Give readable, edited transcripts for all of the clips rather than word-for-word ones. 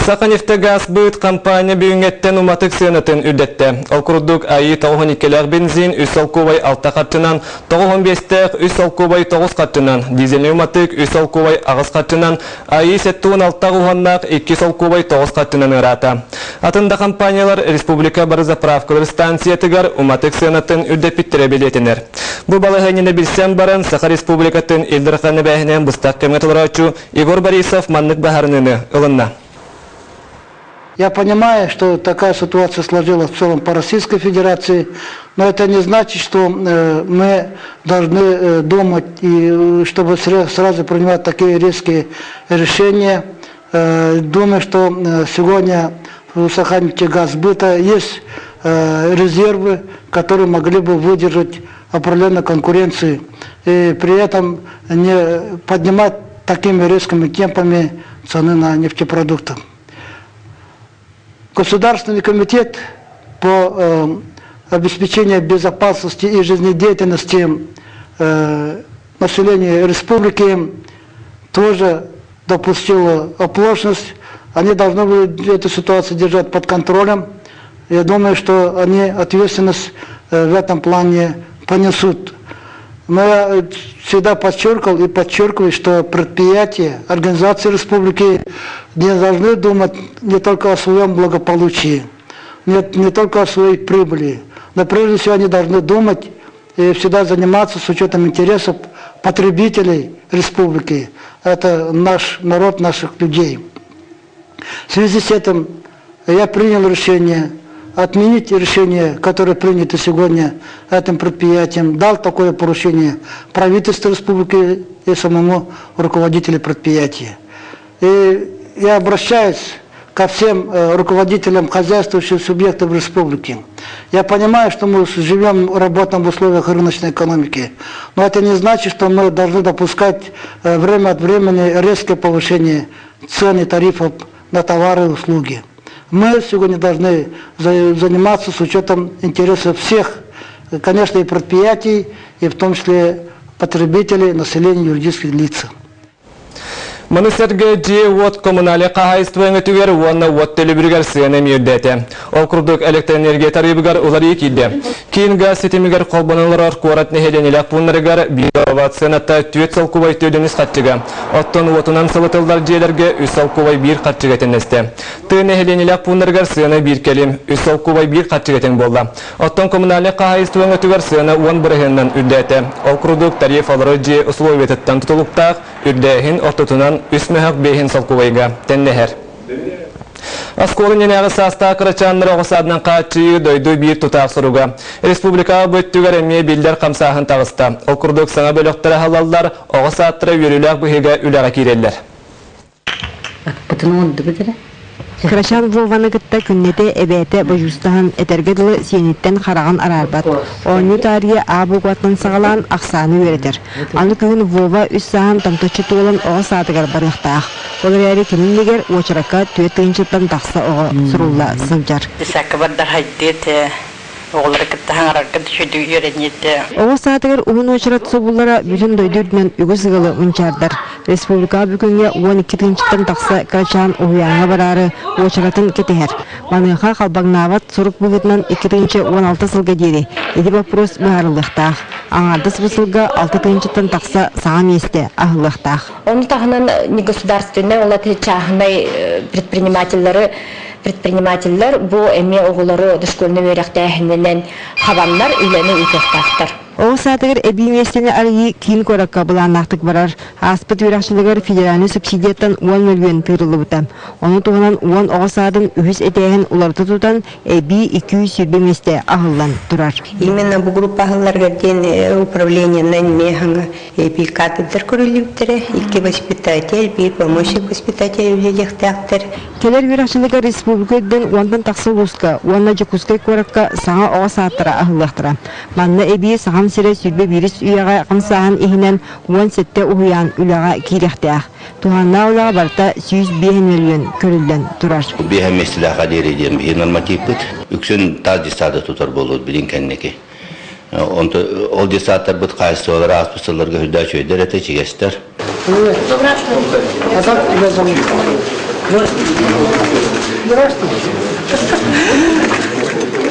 Саханефтегазсбыт компания бүгүҥҥэттэн уматык сыанатын үрдэттэ. Ол курдук, АИ 92-лээх бензин 3 солкуобай 6 харчынан, 95-тээх 3 солкуобай 9 харчынан, дизельнэй уматык 3 солкуобай 8 харчынан, АИ 76 уһаннаах 2 солкуобай 9 харчынан ыараата. Атын да компаниялар республика бары заправкалар станциятыгар уматык сыанатын үрдэппиттэрэ бэлиэтэнэр. Бу балаһыанньаны билсэн баран, Саха Республикатын Ил Дархан эбээһинэһин быстах кэмҥэ толорооччу Егор Борисов маннык быһаарыныыны ылынна. Я понимаю, что такая ситуация сложилась в целом по Российской Федерации, но это не значит, что мы должны думать, и чтобы сразу принимать такие резкие решения. Думаю, что сегодня в Саханефтегазсбыта есть резервы, которые могли бы выдержать определенную конкуренцию и при этом не поднимать такими резкими темпами цены на нефтепродукты. Государственный комитет по обеспечению безопасности и жизнедеятельности населения республики тоже допустил оплошность. Они должны были эту ситуацию держать под контролем. Я думаю, что они ответственность в этом плане понесут. Но я всегда подчеркивал и подчеркиваю, что предприятия, организации республики не должны думать не только о своем благополучии, не только о своей прибыли, но прежде всего они должны думать и всегда заниматься с учетом интересов потребителей республики. Это наш народ, наших людей. В связи с этим я принял решение отменить решение, которое принято сегодня этим предприятием, дал такое поручение правительству республики и самому руководителю предприятия. И я обращаюсь ко всем руководителям хозяйствующих субъектов республики. Я понимаю, что мы живем, работаем в условиях рыночной экономики, но это не значит, что мы должны допускать время от времени резкое повышение цен и тарифов на товары и услуги. Мы сегодня должны заниматься с учетом интересов всех, конечно, и предприятий, и в том числе потребителей, населения, юридических лиц. Маны сэргэ дьиэ-уот коммунальнай хаһаайыстыба өҥөтүгэр уонна уот төлөбүрүгэр сыана эмиэ үрдээтэ. Ол курдук электроэнергия тарыыбыгар уларыйыы киирдэ. Киин гаас ситимигэр холбонон олорор куорат нэһилиэнньэлээх пууннарыгар биир сыаната 4 солкуобай 4 харчыга, оттон уотунан сылытыллар дьиэлэргэ 3 солкуобай 1 харчыга тэннэстэ. Тыа нэһилиэнньэлээх пууннарыгар сыана биир кэлим, 3 солкуобай 1 харчыга тэҥ буолла. Оттон коммунальнай хаһаайыстыба өҥөтүгэр сыана 10 бырыһыанынан үрдээтэ. Ол курдук тариф олорор дьиэ усулуобуйатыттан тутулуктаах, үрдээһин ортотунан үс мөһөх биэһин солкуобайга тэннэһэр. Оскуола иннинээҕи саастаах кырачааннары оҕо саадынан хааччыйыы дойду биир тутаах соруга. Республикаҕа бу өттүгэр эмиэ биллэр хамсааһын таҕыста. Ол курдук саҥа бөлөхтөр аһыллаллар, оҕо саадтара үөрүүлээх быһыыга үлэҕэ киирэллэр. Аппытын оҥордубут эрэ. Кырачаан Вованы кытта күннэтэ эбээтэ бодьуустаһан, этэргэ дылы сиэниттэн хараҕын араарбат. Оонньуу таарыйа А букваттан саҕалаан ахсааны үөрэтэр. Аны күһүн Вова үс сааһын томточчу туолан оҕо саадыгар барыахтаах. Ол эрээри кини иннигэр уочаракка 4 тыһыынчаттан тахса оҕо сурулла сылдьар. Исаакка бардар хайдыат оҕолору кытта хаҥарарга үчүгэй үөрэниэтэ. Оҕо саадыгар уһун уочарат субуллара бүтүн дойду үрдүнэн үгүс ыалы мунчаардар. Республикаҕа бүгүҥҥэ 12 тыһыынчаттан тахса кырачаан уһуйааҥҥа бараары уочаратын кэтэһэр. Маныаха халбаҥнаабат сурук быһыытынан 2016 сылга диэри ити боппуруос быһаарыллыахтаах. Аҥаардас бу сылга 6 тыһыынчаттан тахса саҥа миэстэ аһыллыахтаах. Ону таһынан негосударственнай уонна чааһынай предпринимателлары предпринимателлэр бу эмиэ оҕолору дошкольнай үөрэхтээһининэн хабаннар үлэни ыытыахтаахтар. Оҕо саадыгар эбии миэстэни арыйыы киин куоракка былааннаахтык барар. Ааспыт үөрэх дьылыгар федеральнай субсидияттан 10 мөлүйүөн тыырыллыбыта. Ону туһанан 10 оҕо саадын үһүс этээһин уларыта тутан, эбии 220 миэстэ аһыллан турар. Именно бу группа аһылларыгар диэн управлениенан эмиэ хаҥа эбии кадрдар көрүллүбүттэрэ. Икки воспитатель, биир помощник воспитатель үлэлиэхтээхтэр. Кэлэр үөрэх дьылыгар республика үрдүнэн 10-тан тахса улууска уонна Дьокуускай куоракка саҥа оҕо саадтара аһыллыахтара. Манна эбии Сахам сирэ 21-ис үйэҕэ хамсааһын иһинэн 17 уһуйаан үлэҕэ киириэхтээх. Туһааннаах үлэҕэ барыта 105 мөлүйүөн көрүллэн турар. Биэһэ миэстэлээх диэри диэн биһи нормативпыт. Үксүн таас детсада тутар буолуут билин кэнники. Онто ол детсадтарбыт хаачыстыбалара ааспыт сылларга үрдээ үчүгэйдэр этэ, ичигэстэр. А как тебя зовут? Здравствуйте.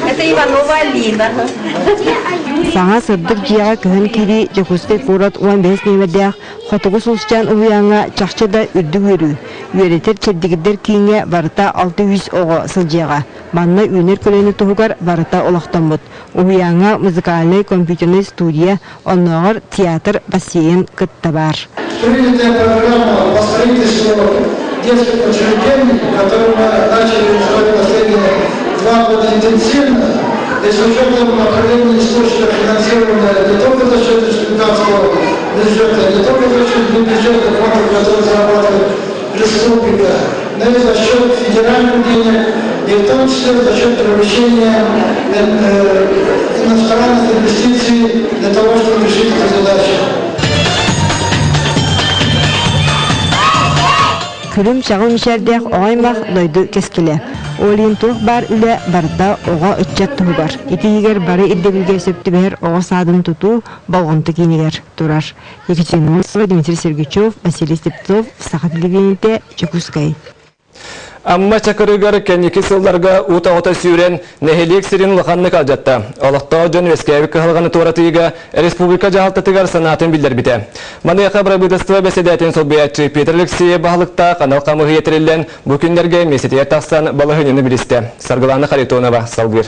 Это Иванова Алина. Саҥа сырдык дьиэҕэ көһөн киирии Дьокуускай куорат 15 нүөмэрдээх Хотугу Сулусчаан уһуйааҥҥа чахчы да үрдүк үөрүү. Үөрэтэр чэбдигирдэр кииҥҥэ барыта 600 оҕо сылдьыаҕа. Манна үүнэр көлүөнэ туһугар барыта олохтоммут. Уһуйааҥҥа музыкальнай компьютернай студия, оннооҕор театр, бассейн кытта баар. Принятая программа по строительству детских учреждений, которую мы начали реализовать последние 2 года интенсивно, и с учетом направления источника финансирования не только за счет республиканского бюджета, не только за счет бюджетных фондов, которые зарабатывает республика, но и за счет федеральных денег, и в том числе за счет привлечения иностранных инвестиций для того, чтобы решить эту задачу. Күлүм чаҕыл мичээрдээх оҕо аймах дойду кэскилэ. Ол иһин туох баар үлэ барыта оҕо ыччат туһугар. Ити иһигэр бары ирдэбилгэ сөп түбэһэр оҕо саадын тутуу болҕомто киинигэр турар. Екатерина Мосова, Дмитрий Сергучев, Василий Слепцов, Саха телевидениетэ, Дьокуускай. Амма Чакырыгар кэнники сылларга уу тоҕута сүүрэн, нэһилиэк сирин улаханнык алдьатта. Олохтоох дьон үөскээбит кыһалҕаны туоратыыга республика дьаһалтатыгар санаатын биллэрбитэ. Маныаха бырабыыталыстыба бэсэдээтин солбуйааччы Петр Алексеев баһылыктаах анал хамыыһыйа тэриллэн, бу күннэргэ миэстэтигэр тахсан балаһыанньаны билистэ. Саргылана Харитонова салгыыр.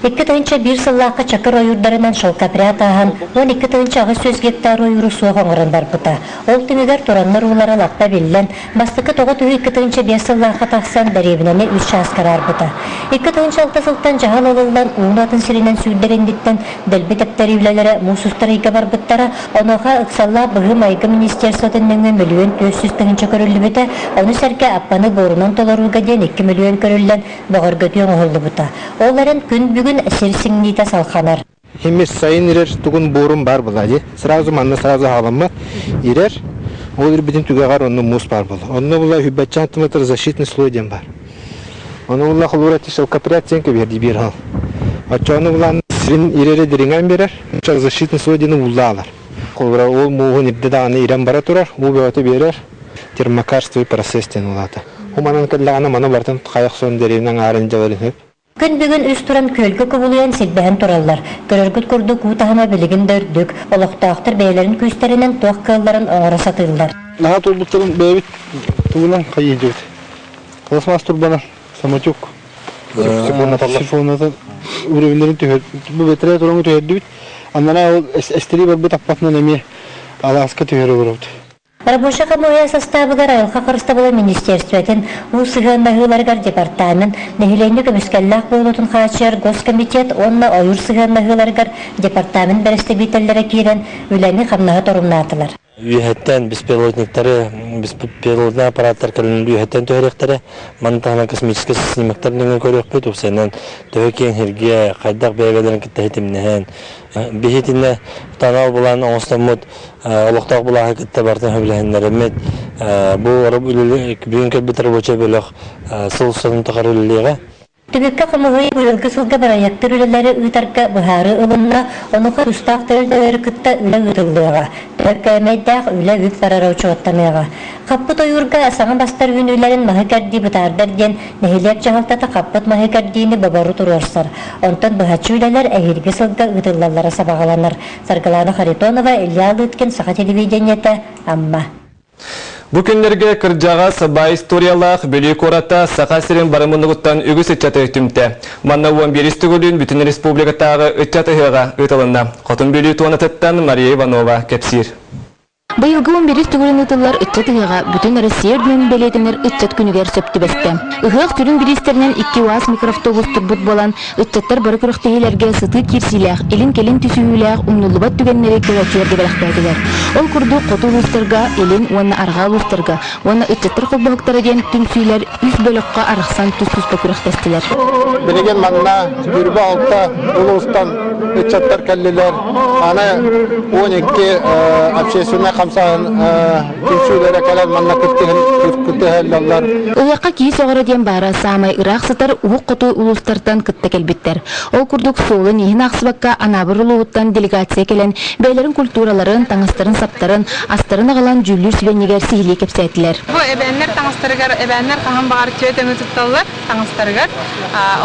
2001 сыллаахха Чакыр ойуурдарынан шелкопряд ааһан, 12 800 гектар ойууру суох оҥорон барбыта. Ол түмүгэр тураннар уулара лаппа биллэн, бастакы тоҕо түһүү 2005 сыллаахха тахсан дэриэбинэни үс чааска барбыта. 2006 сылтан дьаһал ылыллан ууну атын сиринэн сүүрдэр дэлби тэптэрии үлэлэрэ муус устар ыйга барбыттара, онуоха ыксаллаах быһыы-майгы министерствотын нөҥүө 1 400 000 көрүллүбүтэ, ону сэргэ аппаны буорунан толорууга диэн 2 мөлүйүөн көрүллэн бөҕөргөтүү оҥоһуллубута. Ол эрэн күн бүгүн сир сиҥниитэ салханар. Химис сайын ирэр тугун буорун бар була ди. Сразу манна сразу халаммат ирэр. Ол ирбитин түгэҕэр онно муус бар була. Онно була хүббәччэн сантиметр защитный слой диэн бар. Ону була холура шелкопряд сен көбер ди бир хал. Очону була сирин ирере дириңен берер. Защитный слой диэн уллаалар. Холура ол мууһун ирде даҕаны ирэн бара турар, уу бөҕөтө биэрэр. Термокарстовый процесс диэн улаата. Хуманан кэллэҕинэ маны бартын хайах сон деревнең аарын дьаларын хөп. Күн бүгүн үс туран көлгө кубулуйан силбэһэн тураллар. Көрөргүт курдук уу таһыма билигин да үрдүк, олохтоохтор бэйэлэрин күүстэринэн туох кыалларын оҥоро сатыыллар. Наһаа турбуттарын бэйэбит тугунан хайыйдыбыт. Пластмасс турбанан самотек сифонната уровеннерин түһэр. Бу бэтэрээ тураҥы түһэрдибит. Аннара ол эстери барбыт аппатынан эмиэ алааска түһэр олоробут. Рабочай хамыыһыйа састаабыгар айылҕа харыстабыла министерствотын, уу сыһыаннаһыыларыгар департамент, нэһилиэнньэ көмүскэллээх буолуутун хааччыйар госкомитет уонна ойуур сыһыаннаһыыларыгар департамент бэрэстэбиитэллэрэ киирэн үлэни хамнаһы торумнаатылар. Үөһэттэн беспилотниктары, беспилотный аппараттар кэлэн үөһэттэн түһэриэхтэрэ. Маны таһынан космическай снимоктар нөҥүө көрүөхпүт, упсайынан төһө киэҥ сиргэ, хайдах бэйэлэрин кытта ситимнэһэн, биһитинэ танал булан оҥостоммут олохтоох былааһы кытта бартын сөбүлэһиннэриммит. Бу бүгүн кэлбит рабочай бөлөх сыл устатын тухары үлэлиэҕэ. Түмүккэ хамыыһыйа быйылгы сылга бырайыактар үлэлэри ыытарга быһаарыы ылынна, онуоха тустаах тэрилтэлэри кытта үлэ ыытыллыаҕа, кээмэйдээх үлэ үп барара учуоттаныаҕа. Хаппыт ойуурга саҥа бастар үүнүүлэрин маһы кэрдии бытаардар диэн нэһилиэк дьаһалтата хаппыт маһы кэрдиини бобору туруорсар. Онтон быһаччы үлэлэр эһиилги сылга ыытыллаллара сабаҕаланар. Саргылана Харитонова, Илья Лыткин, Саха телевидениета, Амма. Бу күннэргэ кырдьаҕас баай историялаах Бүлүү куората Саха сирин бары муннугуттан үгүс ыччаты түмтэ. Манна 11 төгүлүн бүтүн республикатааҕы ыччат ыһыаҕа ыытылынна. Хотун Бүлүү туонатыттан Мария Иванова кэпсиир. Быйылгы 11 төгүлүн ыытыллар ыччат ыһыаҕа бүтүн Россия үрдүнэн бэлиэтэнэр ыччат күнүгэр сөп түбэстэ. Ыһыах сүрүн бириистэринэн икки УАЗ микроавтобус турбут буолан, ыччаттар бары күрэхтэһиилэргэ сытыы киирсиилээх, илин-кэлин түсүһүүлээх умнуллубат түгэннэри көрөөччүлэргэ бэлэхтээтилэр. Ол курдук хоту улуустарга, илин уонна арҕаа улуустарга уонна ыччаттар холбоһуктара диэн түмсүүлэр үс бөлөххө арахсан тус-туспа күрэхтэстилэр. Билигин манна 26 улуустан. ыччаттар кэллилэр. Аны 12 общественнай хамсааһын түмсүүлэрэ кэлэн манна кыттыһаллар. Ыһыахха киис оҕоро диэн баара саамай ыраах сытар уһук хоту улуустартан кытта кэлбиттэр. Ол курдук суолун-ииһин аахсыбакка Анаабыр улууһуттан делегация кэлэн бэйэлэрин культураларын, таҥастарын-саптарын, астарын аҕалан дьүүллүүр сүбэнньигэр сиһилии кэпсээтилэр. Бу эбээннэр таҥастарыгар эбээннэр хаһан баҕар түөрт өҥү тутталлар таҥастарыгар.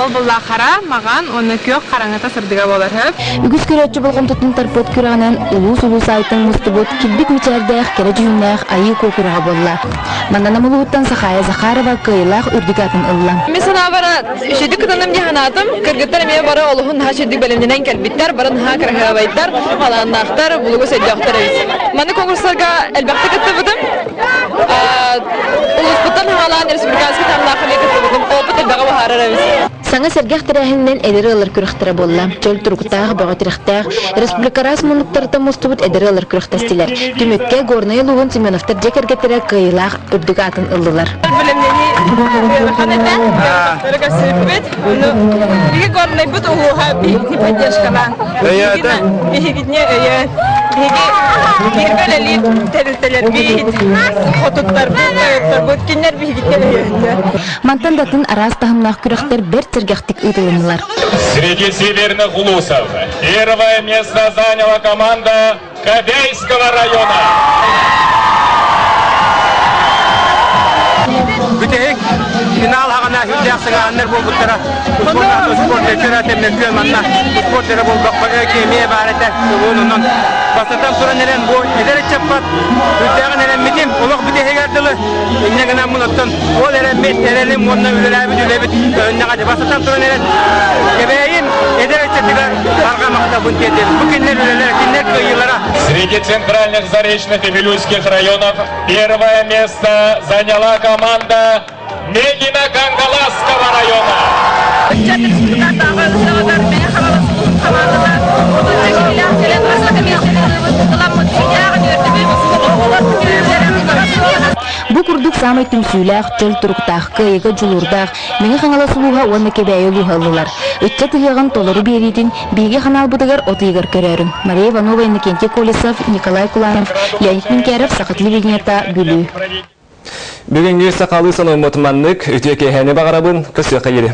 Ол буллаа хара, маҕан уонна күөх хараҥата сырдыга буолар сөп. Үгүс көрөөччү болҕомтотун тарпыт күрэҕинэн улуус-улуус аайыттан мустубут килбик мичээрдээх, кэрэ дьүһүннээх Айыы Куо күрэҕэ буолла. Манна Нам улууһуттан Сахаайа Захарова кыайыылаах үрдүк аатын ылла. Мин санаабар үчүгдүк кытынным дии санаатым. Кыргыттар эмиэ бары олуһун наһаа үчүгдүк бэлэмнэнэн кэлбиттэр, бары наһаа кыраһыабайдар, талааннаахтар, булугу өйдөөхтөр эбит. Маннык конкурстарга элбэхтик кыттыбытым. Улууспуттан хаалаан республиканскай таһымнаах эмиэ кыттыбытым. Опыт элбэҕи быһаарар эбит. Саҥа сэргэх тэрээһининэн эдэр ыаллар күрэхтэрэ буолла. Чөл туруктаах, бөҕө тирэхтээх, республика араас муннуктарыттан мустубут эдэр ыаллар күрэхтэстилэр. Түмүккэ Горнай улууһун Семеновтар дьиэ кэргэттэрэ кыайыылаах үрдүк аатын ыллылар. Бэлэмнэнии ыарахан этэ. Көрсүбүппүт. Биһиги Горнайбыт улууһа биһигини поддержкалаан. Биһигини өйөөн. Биһиги бииргэ үлэлиир тэрилтэлэрбит, хотуттарбыт, тойотторбут кинилэр биһигиттэн өйөөннөр. Мантан да атын араас таһымнаах күрэхтэр бэрт сэргэхтик ыытылыннылар. Среди северных улусов первое место заняла команда Кобяйского района. Бүтэһик финал хаҕана үрдээх сыҥааннар буолбуттара. Спорт спорт көрөтө мөккүөн манна спорт эрэ буолбакка эмиэ баар этэ. Онон бастатан туран эрэн бу эдэр ыччаппат үрдээҕин эрэммитим олох бүтэһигэр дылы инньэ гынаммын оттон ол эрэммит эрэлим уонна үлэлээбит үлэбит көһүннэҕэ бастатан туран эрэн Кэбээйим эдэр ыччатыгар барҕа махталбын тиэрдэбин. Бу кинилэр үлэлэрэ, кинилэр кыайыылара. Среди центральных заречных и Вилюйских районов первое место заняла команда Мегино-Кангаласского района. Ыччат республикатааҕы ыһыаҕыгар Мэҥэ Хаҥалас улууһун хамаандата 35 киилээх кэлэн бастакы миэстэни ыламмыт сүрдээҕин үөрдүбүт. Оҕолор Бу курдук саамай түмсүүлээх, чөл туруктаах, кыайыыга дьулуурдаах Мэҥэ Хаҥалас улууһа уонна Кэбээйи улууһа ыллылар. Ыччат ыһыаҕын толору биэриитин биһиги ханаалбытыгар от ыйыгар көрөөрүҥ. Мария Иванова, Иннокентий Колесов, Николай Куланов, Леонид Минкяров, Саха телевидениета, Бүлүү. Бүгүҥҥү сахалыы сонуммут маннык үтүө киэһэни баҕарабын, көрсүөххэ диэри.